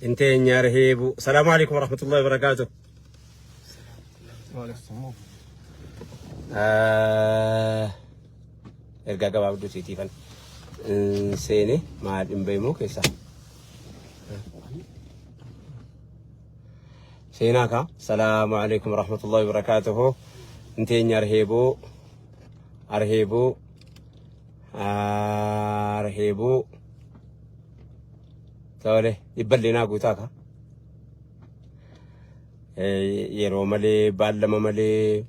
Inteenya arheebu. Salaamu alaikum warahmatullahi wabarakaatuh. Ergaa gabaabduu siitiifan seene maal hin beekmu keessaa. Seenaa kaa. Salaamu alaikum warahmatullahi wabarakaatuhu. Inteenya arheebuu. Arheebuu. Arheebuu. Tole dhibballee naa guutaa kaa. Yeroo malee baallama malee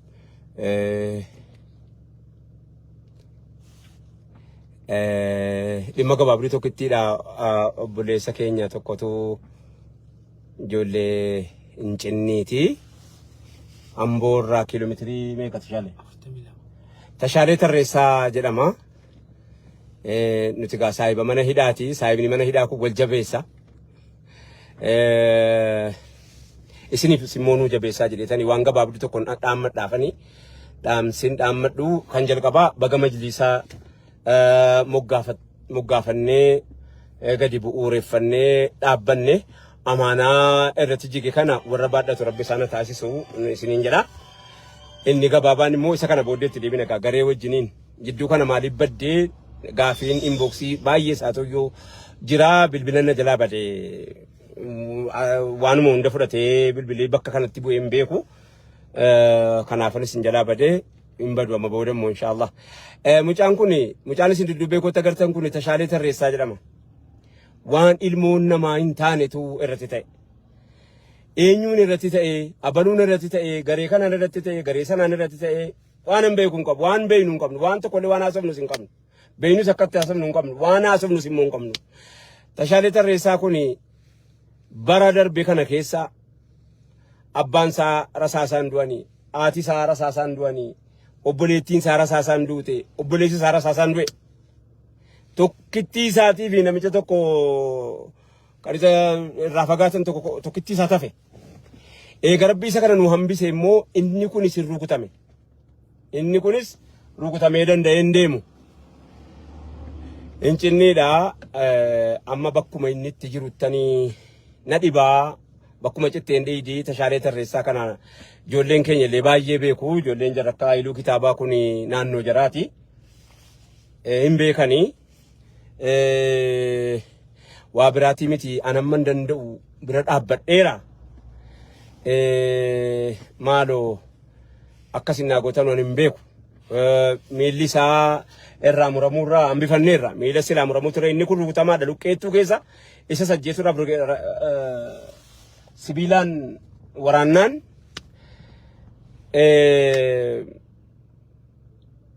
dhimma gabaabduu tokkittiidha obboleessa keenya tokkotu ijoollee Incinniiti. Amboo irraa kiiloomeetirii meeqa Tashaalee? Tashaalee Tarreessaa jedhama. Nuti gaa saahiba mana hidhaati. Saahibni mana hidhaa kun wal jabeessa. Isiniif immoo nuu jabeessaa jedheetanii waan gabaabduu tokkoon dhaammadhaafanii dhaamsin dhaammadhu kan jalqabaa baga majliisaa moggaafannee gadi bu'uureffannee dhaabbanne amaanaa irratti jige kana warra baadhatu rabbi isaan haa taasisu isiniin jedha. Inni gabaabaan immoo isa kana booddeetti deebina egaa garee wajjiniin jidduu kana maaliif baddee gaafiin inboksii baay'ee isaa toyyoo jira bilbila na jalaa bade waanuma hunda fudhatee bilbilee bakka kanatti bu'ee hin beeku. Kanaafan isin jalaa badee hin badu amma booda immoo inshaallah. Mucaan kun mucaan isin duddubbee kootti agartan kun Tashaalee Tarreessaa jedhama. Waan ilmoon namaa hin taanetu irratti ta'e. Eenyuun irratti ta'e, abaluun irratti ta'e, garee kanaan irratti ta'e, garee sanaan irratti ta'e waan hin beeku hin qabu, waan beeknu hin qabnu, waan tokkollee waan haasofnus hin qabnu. Beeknus akkatti haasofnu hin qabnu, waan haasofnus immoo hin qabnu. Tashaalee Tarreessaa kun bara darbe kana keessa abbaan isaa rasaasaan du'anii, haati isaa rasaasaan du'anii, obboleettiin isaa rasaasaan duute, obboleessi isaa rasaasaan du'e. Tokkittii isaatii fi namicha tokko kan isa irraa fagaatan tokko tokkittii isaa tafe. Eega rabbi isa kana nu hambise immoo inni kunis hin rukutame. Inni kunis rukutamee danda'ee hin deemu. Incinniidha amma bakkuma inni itti jiruttanii na dhibaa bakkuma citteen dhiidii Tashaalee Tarreessaa kana ijoolleen keenya illee baay'ee beeku. Ijoolleen jarra akka Haayiluu kitaabaa kun naannoo jaraati. Hin beekanii. Waa biraatii miti an amman danda'u bira dhaabbadheera. Maaloo akkas innaa gootan waan hin beeku. Miilli isaa irraa muramuurraa hambifanneerra. Miila silaa muramuu ture inni kun rukutamaadha luqqeettuu keessa isa sajjeesuudhaaf sibiilaan waraannaan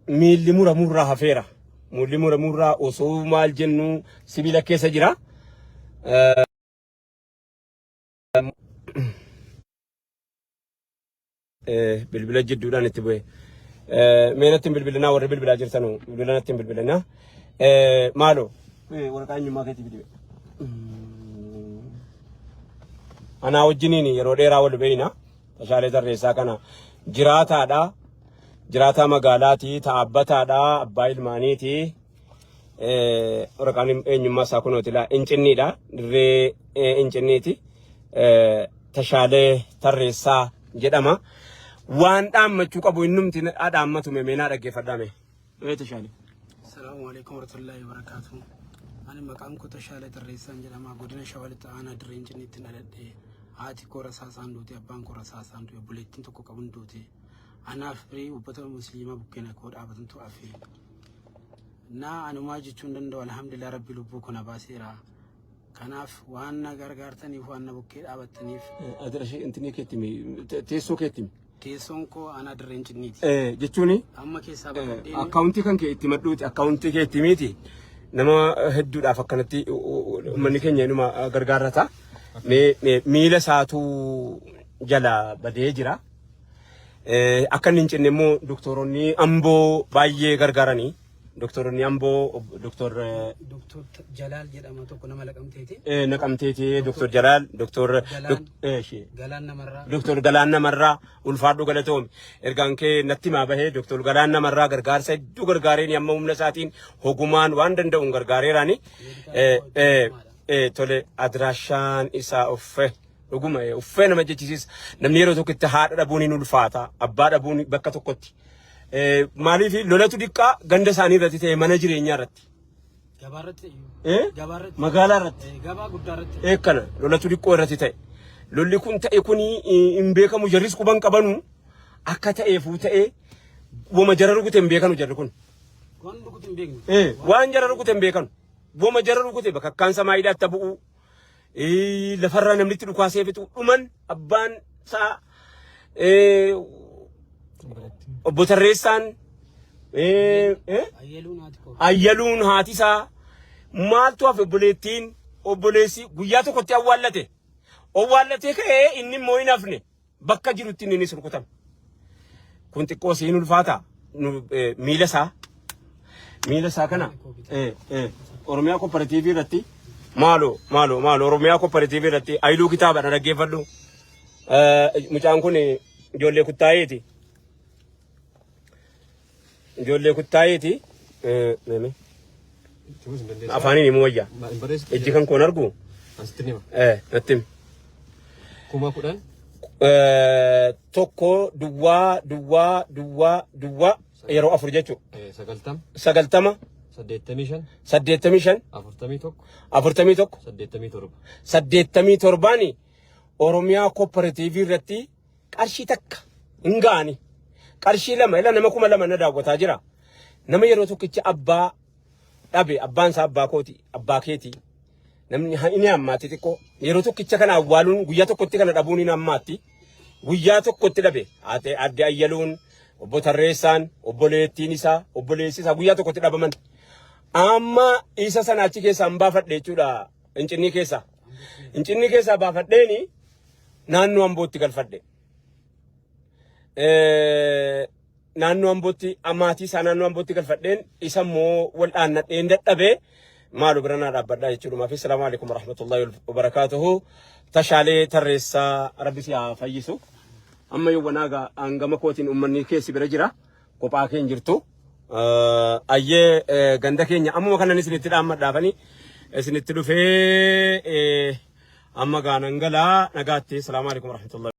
miilli muramuurraa hafeera. Miilli muramuurraa osoo maal jennu sibiila keessa jira. Bilbila jidduudhaan itti bu'e. Mee natti hin bilbilinaa warri bilbilaa jirtanu bilbila natti hin bilbilinaa. Maaloo waraqaa eenyummaa keetii fidi. Anaa wajjiniin yeroo dheeraa wal beeyna. Tashaalee Tarreessaa kana jiraataadha. Jiraataa magaalaati, dhaabbataadha, abbaa ilmaaniiti. Waraqaan eenyummaa isaa kunooti laa Incinniidha. Dirree Incinniiti. Tashaalee Tarreessaa jedhama. Waan dhaammachuu qabu innumti dhaammatu mee naa dhaggeeffadhaa mee. Mee Tashaalee. Salaamu alaikum warahmatullahi wabarakatuh. Ani maqaan koo Tashaalee Tarreessaan jedhama. Godina Shawaa Lixaa Aanaa Dirree Incinniitti dhaladhe. Haati koo rasaasaan duute, abbaan koo rasaasaan du'e, obboleettiin tokko qabun duute. Anaaf firii uffata musliimaa bukkeena koo dhaabatantu hafe. Naa anumaa jechuu hin danda'u alhamdulillah rabbi lubbuu koo na baaseera. Kanaaf waan na gargaartaniif waan na bukkee dhaabattaniif Adirashee intinii keetti mi teessoo keetti mi. Teessoon koo aanaa Dirree Incinniiti. Jechuun Amma keessaa baqadheen akkaawuntii kan kee itti madhuuti akkaawuntii kee itti miti nama hedduudhaaf akkanatti uummanni keenya inuma gargaarrata. Mee miila isaatu jala badee jira. Akka inni hin cinne immoo doktoronni Amboo baay'ee gargaaranii. Doktoronni Amboo Doktor Doktor Jalaal jedhama tokko nama Laqamteeti. Naqamteeti Doktor Jalaal Doktor Galaan. Galaan Namarraa. Doktor Galaan Namarraa ulfaadhu galatoomi. Ergaan kee natti himaa bahee Doktor Galaan Namarraa gargaarsa hedduu gargaareen amma humna isaatiin hogumaan waan danda'uun gargaareeraani. Tole adiraashaan isaa uffee dhuguma uffee nama jechisiisa. Namni yeroo tokkotti haadha dhabuun hin ulfaata. Abbaa dhabuun bakka tokkotti. Maaliif lolatu diqqaa ganda isaanii irratti ta'e mana jireenyaa irratti. Gabaa irratti. Eh? Gabaa irratti. Magaalaa irratti. Gabaa guddaa irratti. Eekkana lolatu diqqoo irratti ta'e. Lolli kun ta'e kun hin beekamu jarris quban qabanu akka ta'eefuu ta'e woma jara rukute hin beekanu jarri kun. Waan rukute hin beeknu. Waan jara rukute hin beekanu. Woma jara rukute bakakkaan samaayiidhaatti bu'u. Lafarraa namni itti dhukaasee fixu dhuman abbaan isaa obbo Tarreessaan Ayyaluun haati koo. Ayyaluun haati isaa maaltu hafe obboleettiin obboleessi guyyaa tokkotti awwaallate. Awwaallatee ka'ee inni immoo hin hafne bakka jirutti inni innis rukutame. Kun xiqqoo siin ulfaata miila isaa miila isaa kana Oromiyaa kooperaatiivii irratti maaloo maaloo maaloo Oromiyaa kooperaatiivii irratti ayiluu kitaaba na dhaggeeffadhu. Mucaan kun ijoollee kuttaayeeti. Ijoollee kuttaayeeti. Meeme. Afaaniin himuu wayya. Ijji kan koon argu. Natti himi. 10,000. Tokko duwwaa duwwaa duwwaa duwwaa yeroo afur jechuudha. 90. 90. 85. 85. 41. 41. 87. 87n Oromiyaa kooperaatiivii irratti qarshii takka hin ga'ani. Qarshii lama ila nama 2000 na daawwataa jira. Nama yeroo tokkicha abbaa dhabe abbaan isaa abbaa kooti abbaa keeti. Namni inni hammaatti xiqqoo yeroo tokkicha kana awwaaluun guyyaa tokkotti kana dhabuun hin hammaatti. Guyyaa tokkotti dhabe haate adde Ayyaluun obbo Tarreessaan obboleettiin isaa obboleessi isaa guyyaa tokkotti dhabaman. Amma isa sana achi keessaa hin baafadhe jechuudha Incinnii keessaa. Incinnii keessaa baafadheeni naannoo Ambootti galfadhe. Naannoo Ambootti maatii isaa naannoo Ambootti galfadheen isa immoo wal dhaannadheen dadhabee maalu bira naa dhaabbadhaa jechuudha. Fi salaamu alaikum warahmatullahi wabarakaatuhu. Tashaalee Tarreessaa Rabbi si haa fayyisu. Amma yowwanaa gaa hangama kootiin uummanni keessi bira jira. Kophaa kee hin jirtu. Ayyee ganda keenya ammuma kanan isinitti dhaammadhaafani isinitti dhufee amma gaa nan galaa nagaatti. Salaamu alaikum warahmatullahi.